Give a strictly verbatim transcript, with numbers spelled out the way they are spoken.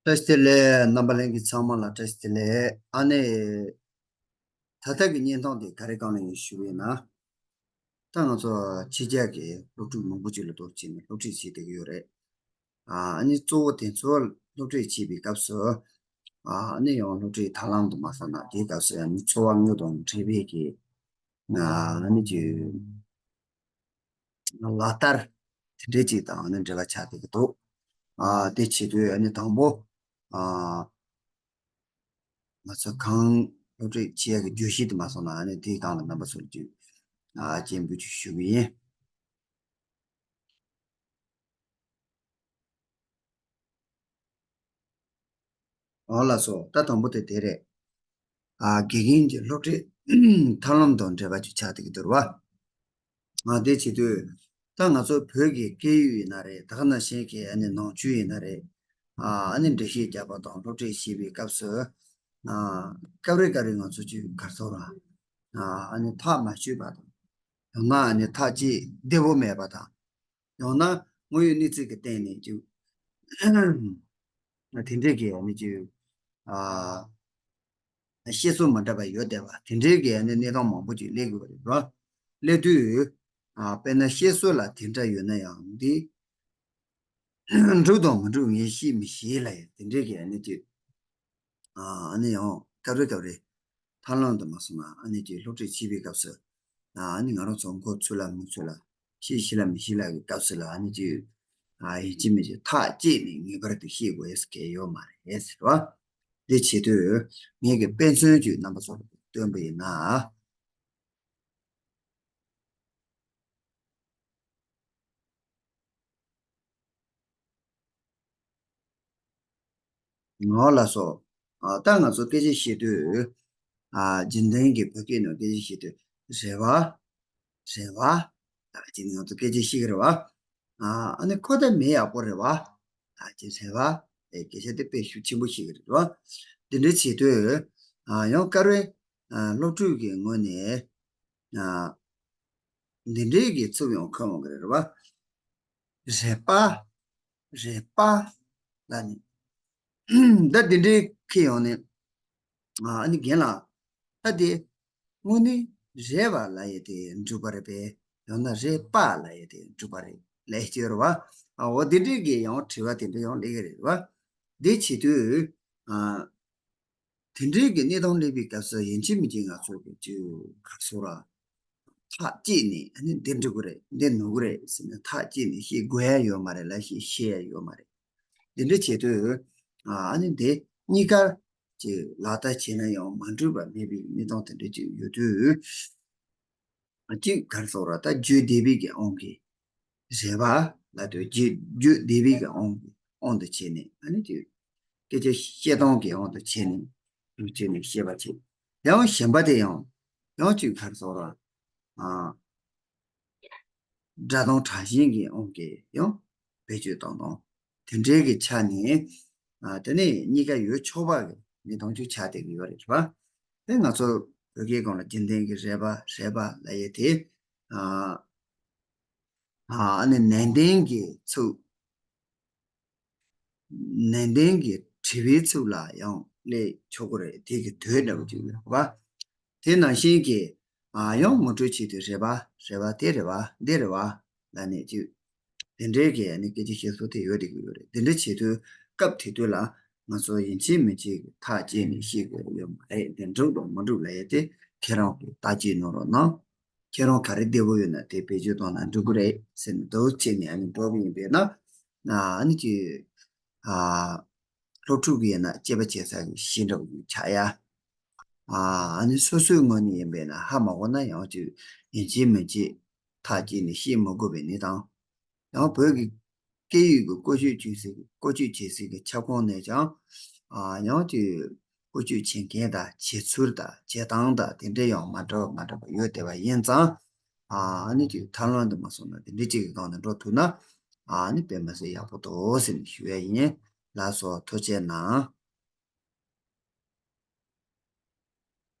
བཀྲ་ཤིས་བདེ་ལེགས། རྣམ་པ་ལྷན་རྒྱས་ཚང་མ་ལ་བཀྲ་ཤིས་བདེ་ལེགས། ཨ་ནི། ད་ལྟ་གི་བརྙན་ཐུང་དེ་ག་རེ་སྒང་ལ་ཡིན་ཞུ་བ་ཡིན་ན། ད་ང་ཚོ་ཕྱི་རྒྱལ་གྱི་སློབ་ཕྲུག་མང་པོ་ཅིག་ལ་གཏོགས་བྱས་ནས་སློབ་ཁྲིད་བྱེད་བསྡད་ཀྱི་ཡོད་རེད། ཨ་ནི་གཙོ་བོ་དེ་ཚོ་སློབ་ཁྲིད་བྱེད་པའི་སྐབས་སུ། ཨ་ནི་ཡང་སློབ་ཁྲིད་ཐབས་ལམ་དུ་མ་སོང་ན་དེའི་སྐབས་སུ་ཡང་ནི་འཚོ་བ་དངོས་དང་འབྲེལ་བའི་གི། ཨ་ནི་ཀྱི། ལག་བསྟར་དེ་འདྲས་ཅིག་དང་ནི་འབྲེལ་བ་ཆགས་བསྡད་ཀྱི་འདུག་ཨ་དེ་བྱེད་དུས་ཨ་ནི་དང་པོ། ཨ་ང་ཚོ་གང་སློབ་ཁྲིད་བྱེད་ཡག་གི་བརྗོད་གཞི་དེ་མ་སོང་ན་ཨ་ནི་དེའི་སྒང་ལ་རྣམ་པ་ཚོར་ཀྱི་ཨ་སྤྱན་འབུལ་ཅིག་ཞུ་གི་ཡིན། འོ་ལགས་སོ། ད་དང་པོ་དེ་དེ་རེད། ཨ་དགེ་རྒན་གྱི་སློབ་ཁྲིད་ཐབས་ལམ་དང་འབྲེལ་བ་ཅིག་ཆགས་བསྡད་ཀྱི་འདུག་རེད་བ། ཨ་དེ་བྱེད་དུས། ད་ང་ཚོ་བོད་ཀྱི་སྐད་ཡིག་ཡིན་ན་རེད། ད་ག་ནང་བཞིན་གྱི་ཨ་ནི་ནང་ཆོས་ཡིན་ན་རེད། ཨ་ཨ་ནི་འགྲེལ་བཤད་རྒྱག་པ་དང་སློབ་ཁྲིད་བྱེད་པའི་སྐབས་སུ། ཨ་སྐབས་རེ་སྐབས་རེ་ང་ཚོ་ཅིག་ག་རེ་ཟེར་ར། ཨ་ཨ་ནི་ཐག་མ་ཆོད་པ་དང་། ཡང་ན་ཨ་ནི་ཐག་བཅད་བདེ་པོ་མེད་པ་དང་། ཡང་ན་དངོས་ཡོད་གནས་ཚུལ་གྱི་སྟེང་ནས་ཅིག་དེ་འདྲས་ཀྱི་ཨ་ནི་ཅིག་ཨ་བཤད་སྲོལ་མ་འདྲ་བ་ཡོད་བསྡད་པ་དེ་འདྲས་ཀྱི་ཨ་ནི་གནས་སྟངས་མང་པོ་ཅིག་སླེབས་དགོས་པ་རེད་བ། སླེབས་དུས། ཨ་དཔེར་ན་བཤད་སྲོལ་ལ་དེ་འདྲ་ཡོད་ན་ཡང་འདི་འགྲུབ་དང་མི་འགྲུབ་ངས་ཤེས་མི་ཤེས་ལ་ཡང་དེ་འདྲས་ཀྱི་ཨ་ནི་ཅིག་ཨ་ནི་ཡང་སྐབས་རེ་སྐབས་རེ་ཐབས་ལམ་དུ་མ་སོང་ན་ཨ་ནི་ཅིག་སློབ་ཁྲིད་བྱེད་པའི་སྐབས་སུ། ཨ་ནི་ང་རང་ཚོ་མགོ་ཚོས་ལ་མི་ཚོས་ལ་ཤེས་ཤེས་ལ་མི་ཤེས་ལ་གི་སྐབས་སུ་ལ་ཨ་ནི་ཅིག་ཨ་ཡིན་གཅིག་མིན་གཅིག་ཐག་བཅད་ནས་ངེས་པར་དུ་ཤེས་དགོས་ཡས་གལ་ཡོད་མ་རེད་ཟེར་བ། འདི་བྱེད་དུས་ངས་ཀྱི་དཔེ་མཚོན་གྱི་རྣམ་པ་ཚོར་སྟོན་པ་ཡིན་ན། ངོ་ལ་སོ། ཨ་ད་ང་ཚོ་སྐད་ཆ་བཤད་དུས། ཨ་རྒྱུན་ལྡན་གྱི་བོད་སྐད་ནང་སྐད་ཆ་བཤད་དུས་རེད་བ། རེད་བ། ད་ཅི་ང་ཚོ་སྐད་ཆ་བཤད་ཀྱི་རེད་བ། ཨ་ཨ་ནི་ཁོ་ད་མི་ཡག་པོ་རེད་བ། ད་ཅི་རེད་བ། ཨེ་སྐད་ཆ་དེ་དཔེ་ཤུགས་ཆེན་པོ་བཤད་ཀྱི་རེད་བ། འདི་འདྲ་བྱེད་དུས། ཨ་ཡང་སྐབས་རེ། ཨ་སློབ་ཕྲུག་གི་ངོས་ནས། ཨ་འདི་འདྲའི་གི་ཚུལ་ཡང་འཁོད་འོང་གི་རེད་བ། རེད་པ། རེད་པ། ལ་ནི། ད་འདི་འདྲའི་ཁྱེད་ཡོང་ནས། ཨ་ནི་རྒན་ལགས། ད་དེ། དངོས་གནས་རེད་པ་ལབ་ཡས་དེ་འགྲིག་པ་རེད་པས། ཡང་ན་རེད་པ་ལབ་ཡས་དེ་འགྲིག་པ་རེད་ལབ་ཡས་ཅིག་ཡོད་རེད་བ། ཨ་འོ་འདི་འདྲའི་གི་ཡང་དྲི་བ་དེ་འདྲ་ཡང་སླེབས་ཀྱི་རེད་བ། འདི་བྱེད་དུས། ཨ། དེ་འདྲའི་གི་གནས་སྟངས་སླེབས་པའི་སྐབས་སུ་ཡིན་གཅིག་མིན་གཅིག་ང་ཚོ་གི་ཅིག་ག་རེ་ཟེར་ར། ཐག་བཅད་ནས་ཨ་ནི་འདི་འགྲིག་གི་རེད་འདི་ནོར་གི་རེད་ཟེར་ནས་ཐག་བཅད་ནས་བཤད་དགོས་ཡ་ཡོད་མ་རེད་ལབ་ཤེས་ཤེས་ཡ་ཡོད་མ་རེད། འདི་འདྲ་བྱེད་དུས། ཨ་ནི་འདི་གཉིས་ཀ་ཅིག་ལག་བསྟར་བྱས་ན་ཡང་མ་འགྲིག་པ་མེད་པའི་གནས་སྟངས་དེ་འདྲ་ཅིག་ཡོད་དུས། གཅིག་ག་རེ་ཟེར་ར། ད་བརྗོད་བདེ་བའི་གི་དབང་གིས་རེད་པ་ལབ་དུས་བརྗོད་བརྗོད་བདེ་བའི་གི་དབང་གིས་དབང་དུ་བྱས་ནས་ཨ་ནི་དེ་སྐད་ཆ་བཤད་སྟངས་ཀྱི་དབང་དུ་བྱས་ནས་བྱས་ནས་བཤད་པ་བྱེད། ཡང་གཞན་པ་དེ་ཡང་ཡང་གཅིག་ག་རེ་ཟེར་ར། ཨ། སྒྲ་གདངས་དྲག་ཞན་གྱི་དབང་གིས་ཡང་བེད་སྤྱོད་བཏང་སྟངས་དེ་འདྲའི་གི་ཆ་ནས། ཨ་དེ་ནས་གཉིས་ཀ་ཡོད་ཆོག་པ་གི་མི་གདོང་ཆུ་ཆ་དེ་གི་ཡོད་རེད་བ། དེ་ང་ཚོ་བོད་སྐད་སྒང་ལ་རྒྱུན་ལྡན་གྱི་རེད་པ་རེད་པ་ལབ་ཡས་དེ། ཨ་ཨ་ནི་ནན་ཏན་གྱི་ཚུལ། ནན་ཏན་གྱི་དྲི་བའི་ཚུལ་ལ་ཡང་སླེབས་ཆོག་གི་རེད་དེ་གི་དོན་འདྲ་བོ་ཅིག་ཡོད་རེད་བ། དེ་ནང་བཞིན་གྱི། ཨ་ཡང་ངོ་སྤྲོད་བྱེད་དུས་རེད་པ་རེད་པ་དེ་རེད་པ་འདི་རེད་པ་ལབ་ནས་ཅིག་དེ་འདྲའི་གི་ནི་སྐད་ཆ་བཤད་སྲོལ་དེ་ཡོད་བསྡད་ཀྱི་ཡོད་རེད། དེ་འདྲ་བྱེད་དུས་སྐབས་དེ་དུས་ལ་ང་ཚོ་ཡིན་གཅིག་མིན་གཅིག་ཐག་བཅད་ནས་བཤད་དགོས་ཡོད་མ་རེད། དེ་འགྲུབ་དང་མ་འགྲུབ་ལབ་ཡས་དེ་ཁྱེད་རང་གིས་བརྟག་དཔྱད་གནང་རོགས་གནང་། ཁྱེད་རང་ག་རེ་བདེ་པོ་ཡོད་ན་དེ་བེད་སྤྱོད་བཏང་ན་འགྲིག་གི་རེད་ཟེར་ནས་འདུག་བྱས་ནས་ཨ་ནི་འགྲོ་གི་ཡིན་པས་ན། ཨ་ནི་ཅིག་ཨ་སློབ་ཕྲུག་གི་ཡིན་ན་དཔྱད་པ་བྱེད་ས་གི་གཞི་འདྲ་བོ་ཆགས་ཡ། ཨ་ནི་སོ་སོའི་ངོས་ནས་ཡིན་པས་ན་ཧ་མ་གོ་ན་ཡང་ཅིག་ཡིན་གཅིག་མིན་གཅིག་ཐག་བཅད་ནས་བཤད་མི་དགོས་པའི་གནས་སྟངས། ཡང་བོད་ཀྱི་སྐད་ཡིག་གི་བཀོལ་སྤྱོད་བྱེད་སའི་བཀོལ་སྤྱོད་བྱེད་སའི་གི་ཁྱབ་ཁོངས་ནས་ཀྱང་ཨ་ཡང་ཅིག་བཀོལ་སྤྱོད་བྱེད་མཁན་དང་བྱེད་ཚུལ་དང་བྱེད་སྟངས་དང་དེ་འདྲ་ཡང་མ་འདྲ་བ་མ་འདྲ་བ་ཡོད་བསྡད་པ་ཡིན་ཙང་། ཨ་ནི་ཅིག་ཐབས་ལམ་དུ་མ་སོང་ན་དེ་འདྲ་ཅིག་གི་སྒང་ནས་འགྲོ་ཐུབ་ན་ཨ་ནི་དཔེ་མི་སྲིད་ཡག་པོ་འདུག་ཟེར་ནས་ཞུ་ཡ་ཡིན། ལགས་སོ། ཐུགས་རྗེ་གནང་།